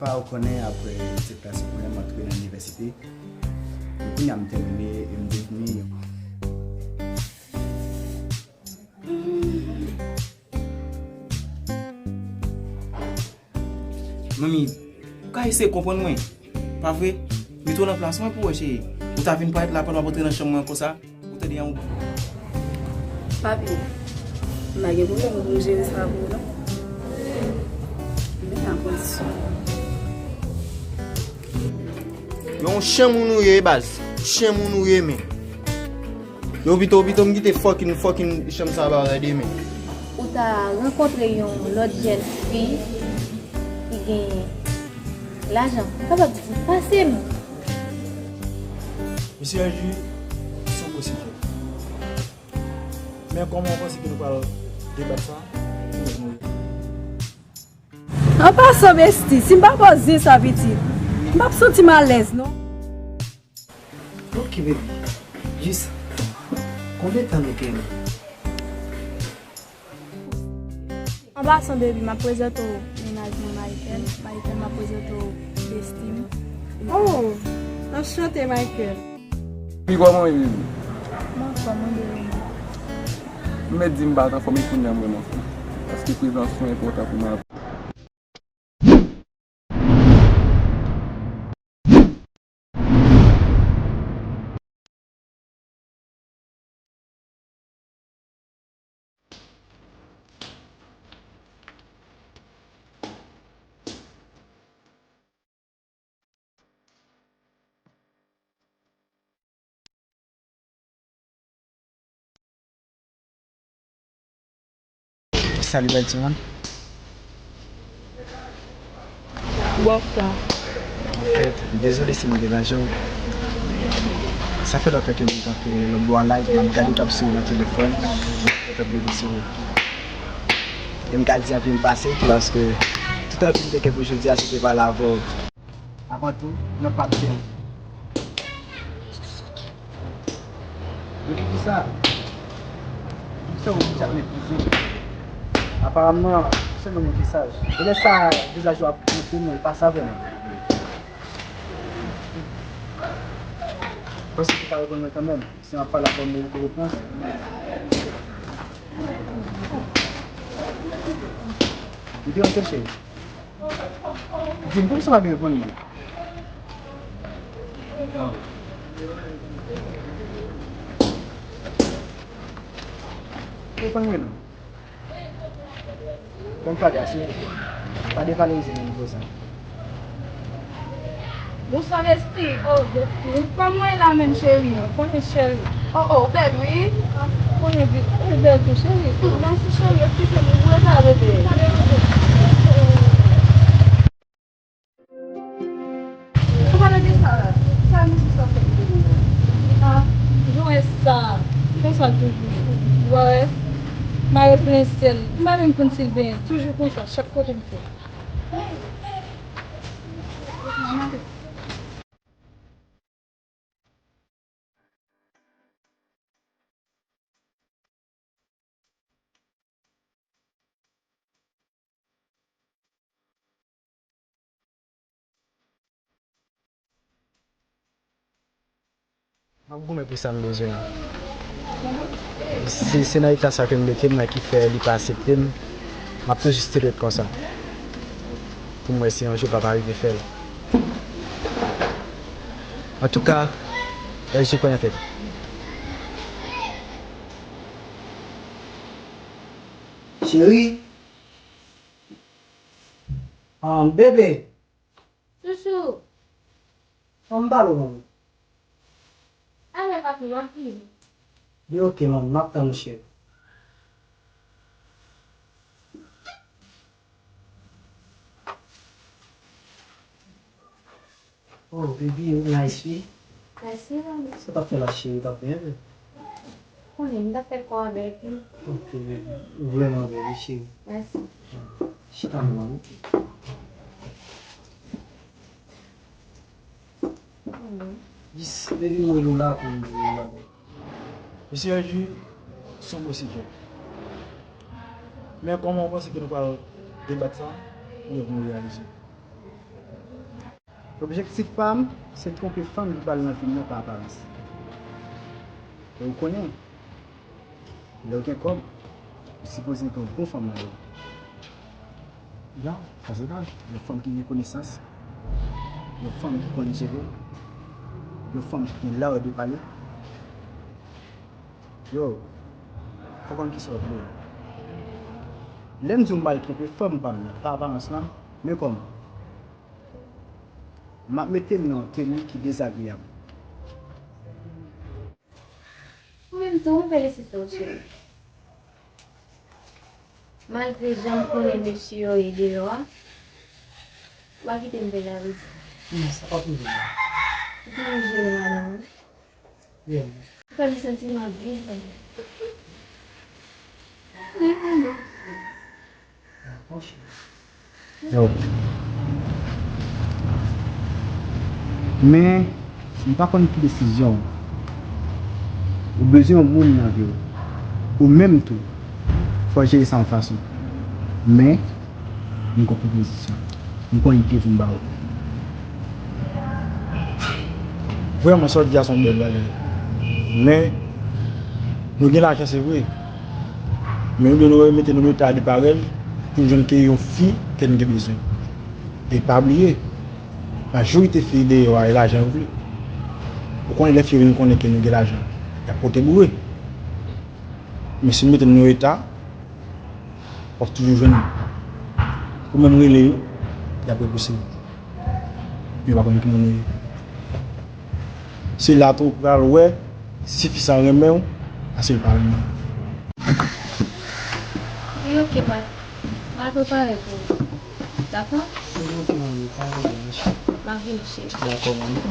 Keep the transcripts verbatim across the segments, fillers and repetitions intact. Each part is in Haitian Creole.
Ou konnen, apre etid klase premyè, m antre nan inivèsite. E kounye a, m tèmine e m devni yon Manmi, ou ka eseye konprann mwen. Pa vre? Mete w nan plas mwen pou wè, cheri. Ou ta vin parèt la pandan w ap antre nan chanm mwen konsa? Ou tande yon... Papi, m pa gen pwoblèm pou m jere sa pou ou, non. Men nan kondisyon. Yon chen moun ou ye, baz. Chen moun ou ye, men. Yo, pito, pito m kite fucking, fucking chanm sa ba w la demen. Ou ta rankontre yon lòt jèn fi ki gen lajan. M kapab di, pase m. Mesye Elji, se yon gwo sijè. Men kòman w panse ke nou pral debat sa? An pasan, besti, si m pa poze sa pitit, m p ap santi m alèz, non. Ok, baby. Jis konbyen tan nou gen? An pasan, baby, m ap prezante w mennaj mwen, Michael. Michael, m ap prezante w besti m. Oh, anchante, Michael. Pi kòman w ye, baby? M anfòm, wi, baby. M mèt di m pa t anfòm, e kounye a m vrèman anfòm. Paske prezans ou enpòtan pou mwen. Salut, bèl timoun. Bòf la. Anfèt, dezole si m deranje w. Sa fè lontan ke m te kanpe lòt bò a live, m ap gade w t ap souri nan telefòn, w t ap gade souri. E m ka di anpil pase, paske tout anvi m te gen pou jodi a, se te pale avè w. Avan tou, nan pa byen. Epi kisa? Kisa ou deja meprize? Aparamman, se yon moun ki saj. E lè sa, vizaj ou ap montre nou, li pa sa vrèman. Paske ou pa reponn mwen kanmenm. Si m ap pale avè w, merite repons. Ou te anpeche. Di m, poukisa w pa gen reponn li? Reponn mwen non. Bon, pa gase. Pa devalorize moun konsa. Bonswa, besti. Oh, besti. Kòman w ye la menm, cheri? Konnen, cheri. Oh, oh, bèl, wi. Konnen, vi, ou bèl tou, cheri. Mèsi, cheri. Eskize m, ou rete la, bebe. Ou pa nan gen sa la. Sa nou sou sa fè. Ah, jwe sa. Konsa toujou. Ou pa wè? Mare plen syèl. M pa menm konn si l benyen. Toujou konsa, chak kote m fè. M ap goumen pou sa m bezwen an. Se, se nan eta sa ke m mete m nan ki fè li pa aksepte m. M ap toujou still ret konsa. Pou m wè si yon jou papa rive fè l. Antouka, L G pran nan tèt. Cheri. Ah, bebe. Chouchou. An m pale w, manmi. Ale, papi, m ap vini. Li oke, manmi, m ap tann ou, cheri. Oh, baby, ou nice, wi. Mèsi, manmi. Sa w t ap fè la, cheri, w t ap byen, wi. Konnen, m t ap fè kò a bèl, wi. Ok, baby. Ou vrèman bèl, wi, cheri. Mèsi. Chita, manmi. Jis, baby, m rele w la pou m di w la. Mesye Elji, se yon gwo sijè. Men kòman w panse ke nou pral debat sa pou nou reyalize? Objektif pa m, se twonpe fanm ki pral nan vi m nan pa aparans. E ou konnen, lè w gen kòb, ou sipoze gen yon bon fanm nan men w. Ya, sa se vre. Yon fanm ki gen konesans, yon fanm ki konn jere, yon fanm ki gen lar de pale. Yo, fò konn kisa w vle. Lè m di w m pral twonpe fanm pa m nan, pa aparans lan, men kòman? M ap mete m nan yon teni ki dezagreyab. Ou menm tou, m felisite w, cheri. Malgre jan m konnen mesye yo ye deyò a, ou pa kite m fè lavi. Non, sa pa pou jere. Ou toujou jere madanm ou. Wi. Ou fè m santi m ap viv. Wi, wi, non. Yo. Men, m pa konn ki desizyon w. Ou bezwen yon moun nan vi w. Ou menm tou, fò w jere sa yon fason. Men, m gon pwopozisyon. M gon ide pou m ba ou. Vrèman, sa w di a se yon bèl bagay. Men, nou gen lajan, se vre. Men nou dwe mete nou nan eta de parèy pou n jwenn ke yon fi ke n gen bezwen. E pa bliye, majorite fi deyò a, e lajan yo vle. Ou konnen lè fi yo vin konnen ke nou gen lajan, y ap pote boure. Men si nou mete nou nan eta, w ap toujou jwenn ou menm rele yo, y ap repouse w. Yo pa konn ki moun ou ye. Se la tou w pral wè si fi sa renmen w, paske l pa renmen w. Wi, oke, bòs. M al prepare pou ou. Dakò? Wi, oke, manmi, pa gen pwoblèm, mèsi. M ap vini, cheri. Dakò, manmi.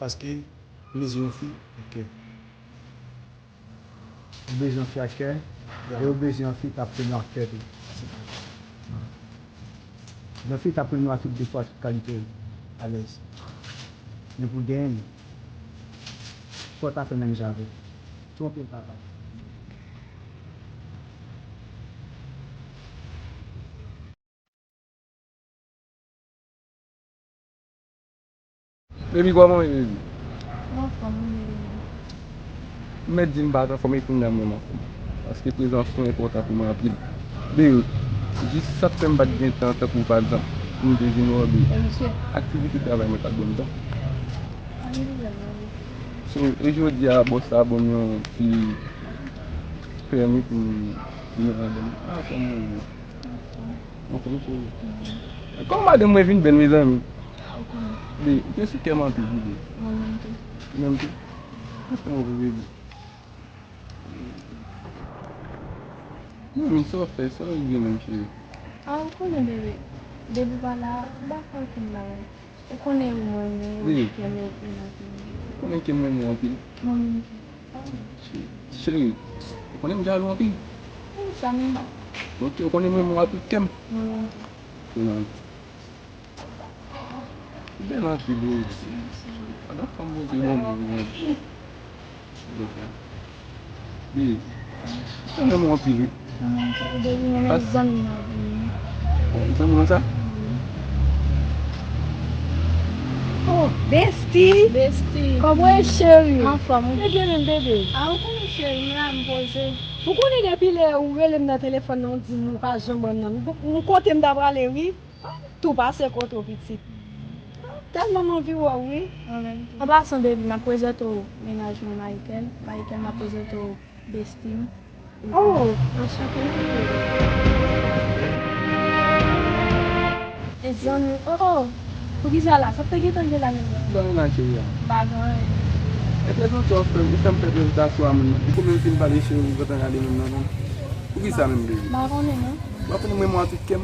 Paske m bezwen yon fi ak kè. Ou bezwen yon fi ak kè, e ou bezwen yon fi k ap renmen w ak kè tou. Yon fi k ap renmen w ak tout defo a, tout kalite w, alèz. Men pou w genyen l, fò w ta fè menm jan avè l. Twonpe l papa. Baby, kòman w ye, baby? M anfòm, wi, baby. M mèt di m pa t anfòm, e kounye a m menm anfòm. Paske prezans ou enpòtan pou mwen anpil. Baby, jis sa k fè m pa t gen tan tankou pa egzanp, pou m te vin wè w, baby. Aktivite travay mwen pa t ban m tan. Pa gen pwoblèm, baby. So, e jodi a, bòs la ban m yon ti pèmi pou m vin andan. Ah, kòman w ye? Anfòm, cheri. Kòman madanm mwen vin bèl, mezanmi? Li, ou te sou kè m anpil, wi. Mwen menm tou. Ou menm tou? Kòman w ye, baby? Mwen menm, sa w ap fè, sa w rive menm, cheri? Ah, ou konnen, bebe. Depi w pa la, m pa fè okenn bagay. Ou konnen ou mwen renmen, ou renmen kè m, ou renmen anpil. Ou konnen ke m renmen w anpil. Mwen menm tou. Cheri, ou konnen m jalou anpil. Poukisa menm? Donk, ou konnen m renmen w ak tout kè m. Mwen menm tou. Ou bèl anpil, wi. Gade fanm Bondye ban mwen, wi. Baby, mwen renmen w anpil, wi. Mwen menm tou, baby, mwen menm zanmi w anpil. Zanmi w sa? Oh, bestie! Bestie! Kòman w ye, cheri? Anfòm, wi. Ebyen, menm bebe. Ah, ou konnen, cheri, m la, m poze. Ou konnen depi lè ou rele m nan telefòn nan, ou di m ou pa janm wè m nan. M, m konte m ta prale, wi. Tou pase kote w, pitit. Tèlman m anvi wè w, wi. Mwen menm tou. An pasan, baby, m ap prezante w mennaj mwen, Michael. Michael, m ap prezante w bestie m. Oh, anchante, mon chéri. E zanmi, oh, oh. Poukisa la? Sa w te gentan gen la menm? Ban mennaj cheri a. M pa gen anyen. E prezante w, frè m, ou fè m pèdi repitasyon an menm. Ou konn menm fin pale cheri, ou gentan rale menm nan, non. Poukisa menm, baby? M pa konnen, non. Ou pa konnen mwen, mwen tout kè m.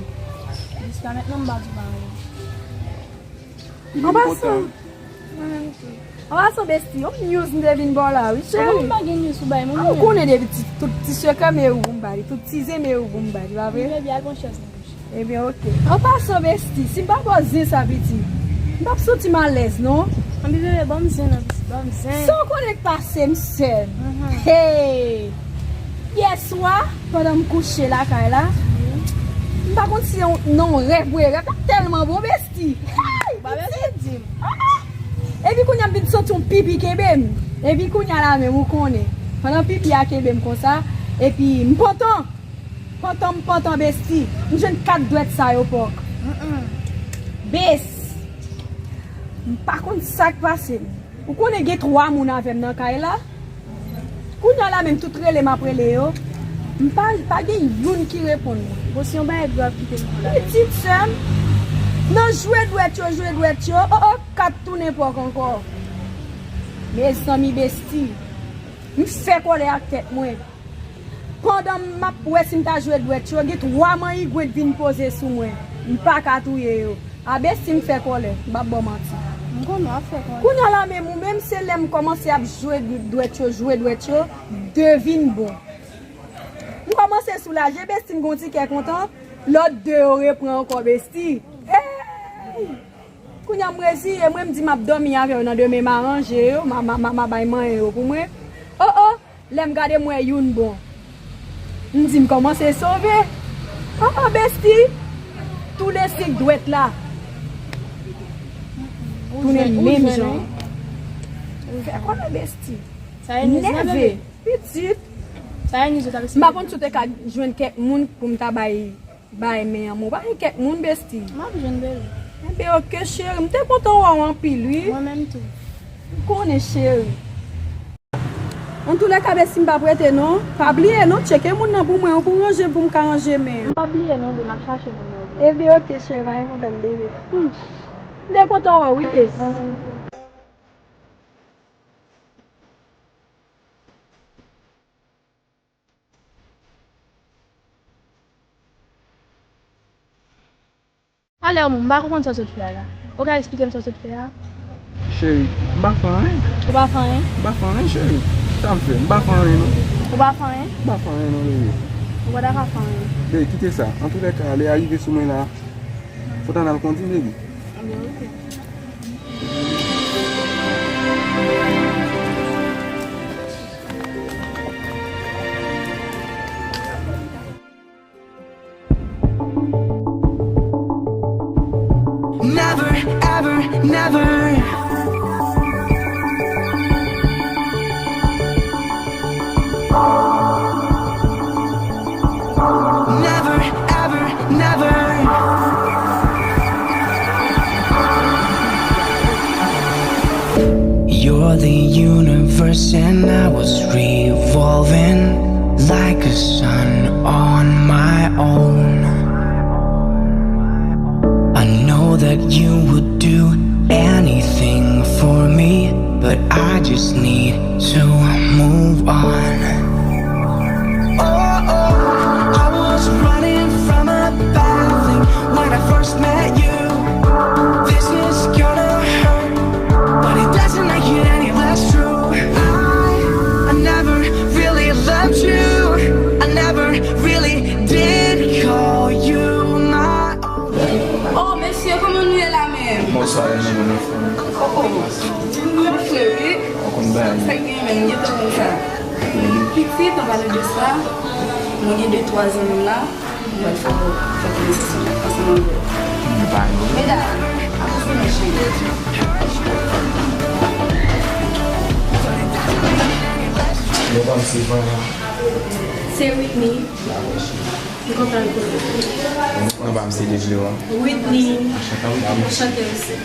Jiska mentnan, m pa di w pa anyen. An pasan, mwen menm tou. An pasan, bestie, yon news m te vin ba w la, wi, cheri. Mwen pa gen news pou bay moun. Ah, ou konnen depi ti, tout ti sekrè men ou pou m ba li, tout ti zen men ou pou m ba li, pa vre? Baby, al pran chèz nan bouch. Ebyen, oke. An pasan, bestie, si m pa ba w zen sa, pitit, m p ap santi m alèz, non. Anpi, bebe, ban m zen nan, pitit, ban m zen. Sa w konnen k pase m, sè m. Hey! Yèswa, pandan m kouche lakay la, m pa konn si se yon, nan yon rèv, wi, rèv la tèlman bon, besti. Hey, pitit! Ah, ah. Epi kounye a m vin santi yon pipi kenbe m. Epi kounye a la menm, ou konnen. Pandan pipi a kenbe m konsa, epi m pantan. Pantan, m pantan, besti. M jwenn kat dwèt sa yo pòk. Bes. M pa konn sa k pase m. Ou konnen gen twa moun avè m nan kay la. Kounye a la menm tout rele m ap rele yo. M pa, pa gen youn ki reponn mwen. Bon, si yon bagay grav ki te rive la. Pitit sè m, nan jwe dwèt yo, jwe dwèt yo, o, o, kat tounen pòk ankò. Mezanmi, besti. M fè kòlè ak tèt mwen. Pandan m ap wè si m ta jwe dwèt yo, gen twa manyigwent vin poze sou mwen. M pa ka touye yo. A besti m fè kòlè, m p ap ba w manti. M konnen w ap fè kòlè. Kounye a la menm, ou menm, se lè m kòmanse ap jwe dwèt yo, jwe dwèt yo, de vin bon. M kòmanse soulaje, besti m gon ti kè kontan, lòt de yo repran ankò, besti. Hey! Kounye a m reziye mwen, m di m ap dòmi avè yo nan demen, m aranje yo, m a, m a, m a, m a bay manyen yo pou mwen. O, o! Lè m gade m wè youn bon. M di m kòmanse sove. Ah, ah, besti. Tou lensik dwèt la. Tounen menm jan. Fè kòlè besti. Nève. Pitit. M pa konn si w te ka jwenn kèk moun pou m ta bay Bay men an, mwen pa gen kèk moun, besti. M ap jwenn, bebe. Enben, oke, cheri. M te kontan wè w anpil, wi. Mwen menm tou. M konnen, cheri. Antoulèka, besti, m p ap rete, non. Pa bliye, non, tcheke moun nan pou mwen, pou ranje, pou m ka ranje men. M p ap bliye, non, bebe, m ap chache moun yo. Enben, oke, cheri, pa gen pwoblèm, bebe. Hmm. M te kontan wè w, wi, besti. Alè, m pa konprann sa w sot fè a la. Ou ka eksplike m sa w sot fè a? Cheri, m pa fè anyen. Ou pa fè anyen? M pa fè anyen, cheri. Sa m fè? M pa fè anyen, non. Ou pa fè anyen? M pa fè anyen, non, bebe. Ou pa ta ka fè anyen. Bebe, kite sa. Antoulèka, lè a rive sou mwen la, fò n al kondi, bebe. Ebyen, oke. Never, ever, never. Never, ever, never. You're the universe and I was revolving like a sun on my own. I know that you would do anything for me, but I just need to move on. Oh, oh, I was running from a bad thing when I first met you. This is gonna hurt, but it doesn't make it any less true. I, I never really loved you. I never really did call you my own. Oh, mesye, kòman nou ye la menm? Bonswa, René, bonswa. Oh, oh. Mwen fre, wi. Ou konn bagay. Sa k gen, men, m gentan konn sa. Pitit, an palan de sa, mwen gen de twa zanmi m la, mwen pral fè, fè konesans ansanm avè yo. Medam, avanse non, cheri. Non pa m se Vara. Se Whitney. Dakò, cheri. M kontan konnen w. Non pa m se Devlewa. Whitney. Anchante. Anchante osi.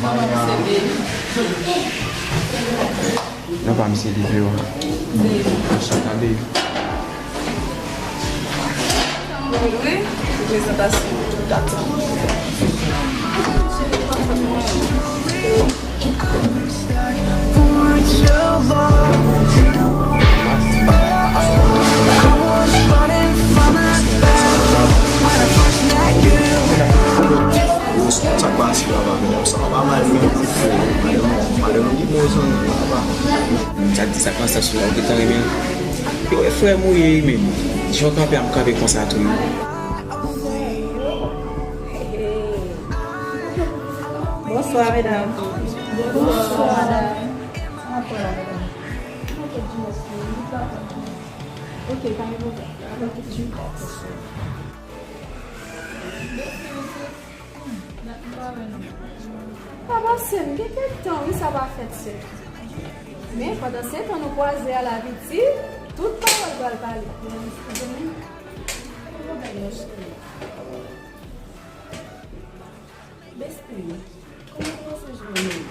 Non pa m se Baby. Non pa m se Devlewa. Anchante, Baby. Tanbou, wi. Pou prezantasyon. Dakò. Sa k pase la, pa gen sa pa mal, men madanm, madanm ou gen bon zanmi, papa. Sa k di sa k pase sou la, ou gentan renmen l? Yo, e frè m ou ye, wi, men jan w kanpe a, m kanpe konsa tou, wi. Bonswa, medam. Bonswa, madam. Kòman w ye la, medam? Ok, pa gen pwoblèm. Pa pase m, gen kèk tan wi sa pa fèt sè. Men pandan se tan nou kwaze a la piti, tout pawòl pral pale. Besti, kòman w panse jounen an?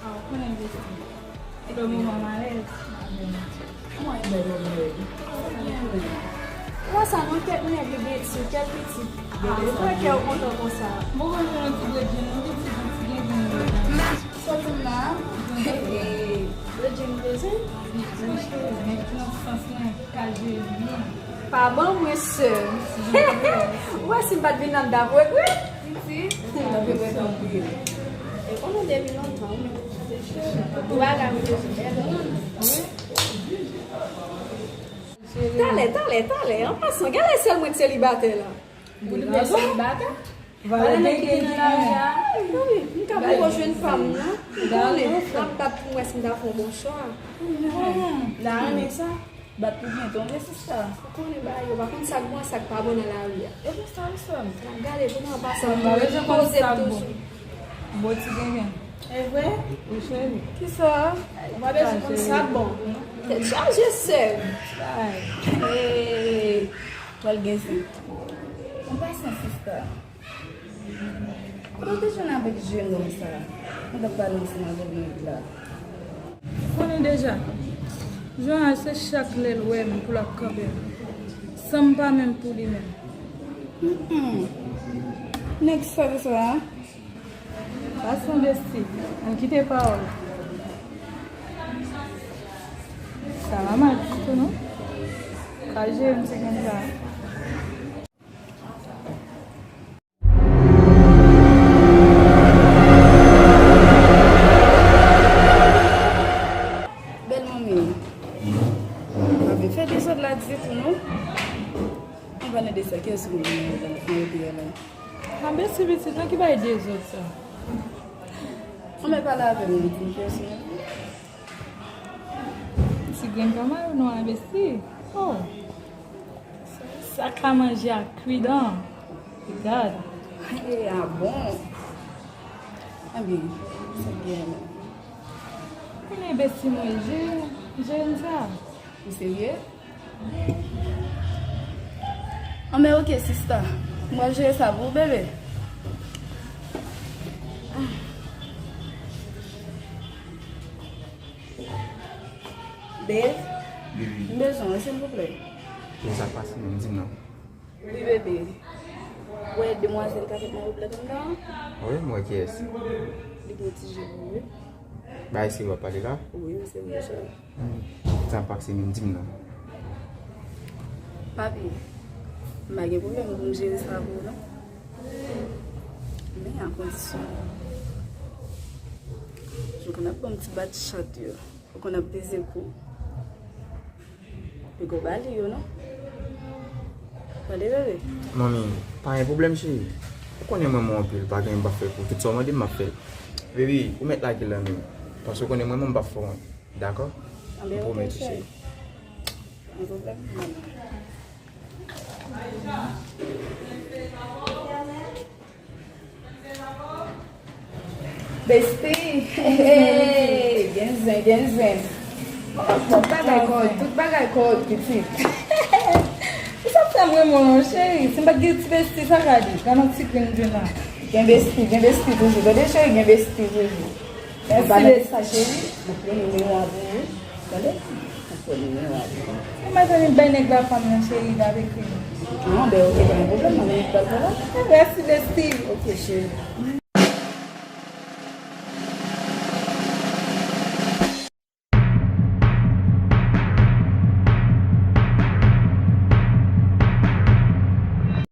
Ah, ou konnen Besti. Pou le moman m alèz. Mwen bèl ou bèl. Ou wè sa non, kèk nèg li gen ti kè pitit. Ou wè kè w kontan konsa. Mwen konn yon ti bredjenn, yon ti, yon ti bredjenn. Sa w di m la? Bredjenn bezwen. Nan sans mwen ka jere byen. Pa ban mwen sè. Ou wè si m pa t vin la m t ap regrèt. Pitit, m ap regrèt anpil. E konnen depi lontan wi. Ou pa ka mete sou bèl moun. Talè, talè, talè. An pasan, gade sèl mwen k selibatè la. Ou li byen selibatè? Valè nèg ki gen nan lari a. Wi, m ka poko jwenn pa m non. Ou konnen, m ap bat pou m wè si m ta fè yon bon chwa. Hmm, la renmen sa. Bat pou byen tonbe sista. Ou konnen bagay yo, pa konn sa k bon, sa k pa bon nan lari a. E konsa wi sè m. N ap gade pou nou an pasan pou nou poze toujou. Bon ti gengen. E vre? Wi cheri. Kisa? Ou pa bezwen konn sa k bon. Tèt chaje sè m. Hey. Pral gen zen. An pasan sista. Kote w te jwenn avèk jenòm sa a? Mwen t ap pale ansanm avèk nèg la. Ou konnen deja. Jonas se chak lè l wè m pou l ap kanpe m. San m pa menm pou li menm. Mm-mm. Nèg sal sa a. Pase yon besti. Ann kite pawòl. Sa pa mal ditou non. Ka jere m ti grenn sa a. Bèl manmi, pa vin fè dezòd la ditou non. Mwen pa nan dezòd, kiyès ou vin nan dezòd la? Anben si pitit, nan ki bay dezòd sa? Anben pale avè m, di m kiyès ou ye. Ti grenn kanmarad nou envesti. Oh. Sa ka manje ak kwidan. Gad. E a bon. Ebyen, sa byen. Konnen besti mwen jere, jere sa. Ou serye? Anben oke sista. Mwen jere sa pou ou bebe. Babe, m bezwen w, silvouplè. Kisa k pase menm, di m non. Wi, bebe. Ou wè demwazèl k avèk nan wob la anndan an? Wi, m wè kiyès. Li gen ti je pou ou wi. Bagay serye w ap pale la? Wi, m serye, cheri. Kisa k pase menm, di m non. Papi, m pa gen pwoblèm pou m jere sa pou ou non. Men a kondisyon. Ou konn ap ban m ti bat chat yo. Ou konn ap peze kou. Peko ba li yo non. Tande bebe. Manmi, pa gen pwoblèm cheri. Ou konnen mwen renmen w anpil, pa gen m pa fè pou tout sa w mande m m ap fè. Baby, ou mèt lage l nan men m. Paske ou konnen mwen menm m pa fè w anyen. Dakò? M pwomèt ou cheri. Pa gen pwoblèm. Besti, hey, gen zen, gen zen. Tout bagay kòrèk, tout bagay kòrèk, pitit. Ou sa fè m renmen w, cheri. Si m pa t gen ti besti, sa ka di. Gade yon ti grenn jwenn la. Gen besti, gen besti toujou. Tande, cheri, gen besti toujou. Mèsi, besti. Anpale de sa, cheri, m ap pran nimewo a pou ou. Tande? Ou mezanmi bay nèg la fanm nan cheri, l ap ekri m. Ah, ben, ok, pa gen pwoblèm, mwen menm ki pral fè la. Mèsi, besti. Ok, cheri.